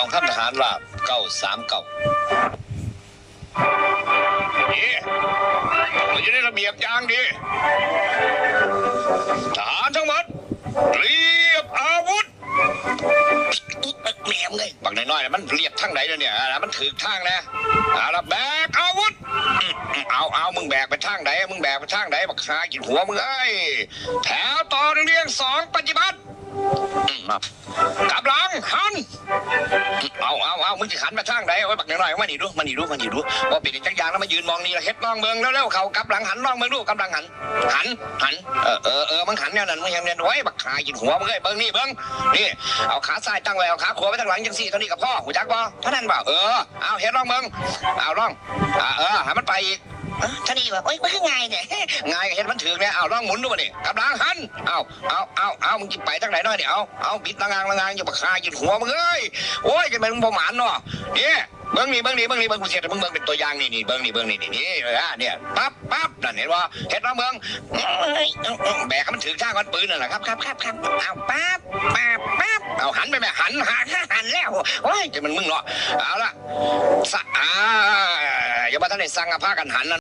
ກອງທັບທະຫານລາບ ເກົ້າສາມເກົ້າ ເອີ ມັນຢູ່ໃນລະບຽບຢ່າງດີ. ທະຫານທັງໝົດ ລຽບອາວຸດ. ແມ່ມເອີຍ ບັກນ້ອຍໆ ມັນລຽບທາງໃດແລ້ວເນຍ? ມັນຖືກທາງນະ. ເອົາລະ ແບກອາວຸດ. ເອົາ ເອົາ ມຶງແບກໄປທາງໃດ? ມຶງແບກໄປທາງໃດ? ບັກຫາກິນຫົວມຶງເອີຍ. ແຖວຕໍ່ໜຶ່ງລຽງສອງປະຕິບັດ. ອືມ ມາ ກັບຫຼັງຫັນ. ເອົາ ເອົາ ເອົາ ມຶງຊິຫັນໄປທາງໃດ? ໂອ້ຍ ບັກນ້ອຍໆ ມານີ້ດູ ມານີ້ດູ ມານີ້ດູ. ບໍ່ເປັນຫຍັງຈັກຢ່າງນະ ມາຢືນໝ່ອງນີ້ລະ ເຮັດລອງເບິ່ງເລັວໆ ເຂົ້າກັບຫຼັງຫັນ ລອງເບິ່ງດູ ກັບຫຼັງຫັນ. ຫັນ ຫັນ ເອີ ເອີ ເອີ ມຶງຫັນແນວນັ້ນ ມຶງເຮັດແນວນັ້ນ. ໂອ້ຍ ບັກຫາກິນຫົວມຶງເອີຍ ເບິ່ງນີ້ ເບິ່ງນີ້. ເອົາຂາຊ້າຍຕັ້ງໄວ້ ເອົາຂາຂວາໄວ້ທາງຫຼັງ ຈັ່ງຊີ້ ເທົ່ານີ້ກໍພໍ ຮູ້ຈັກບໍ່? ເທົ່ານັ້ນບໍ່? ເອີ ເອົາ ເຮັດລອງເບິ່ງ. ເອົາ ລອງ ອ່າ ເອີ ໃຫ້ມັນໄປອີກ. ເອີ ເທົ່ານີ້ບໍ່? ໂອ້ຍ ມັນຄືງ່າຍແທ້. ງ່າຍກໍເຮັດມັນຖືກແດ່. ເອົາ ລອງໝູນດູບັດນີ້ ກັບຫຼັງຫັນ. ເອົາ ເອົາ ເອົາ ເອົາ ມຶງຊິໄປທາງໃດນ້ອຍນີ້? ເອົາ ເອົາ ບິດລະງາງລະງາງຢູ່ ບັກຫາກິນຫົວມຶງເອີຍ. ໂອ້ຍ ຈັ່ງໃດມຶງບໍ່ໝານເນາະ. ນີ້ ເບິ່ງນີ້ ເບິ່ງນີ້ ເບິ່ງນີ້ ເບິ່ງ ກູຊິເຮັດໃຫ້ມຶງເບິ່ງເປັນຕົວຢ່າງ. ນີ້ ນີ້ ເບິ່ງນີ້ ເບິ່ງນີ້ ນີ້ ນີ້ ເອີ ນີ້ ປັບ ປັບ ນັ້ນ ເຫັນບໍ່? ເຮັດລອງເບິ່ງ. ແບກໃຫ້ມັນຖືກທາງກ່ອນ ປືນນັ້ນນະ. ຄັບ ຄັບ ຄັບ ຄັບ. ເອົາ ປັບ ປັບ ປັບ. ເອົາ ຫັນໄປແມ່ ຫັນ ຫັນ ຫັນແລ້ວ. ໂອ້ຍ ຈັ່ງມັນມຶງເນາະ. ເອົາລະ ສະ ອ່າ ຍັງບໍ່ທັນໄດ້ສັ່ງ ອ່ະ ພາກັນຫັນນະ.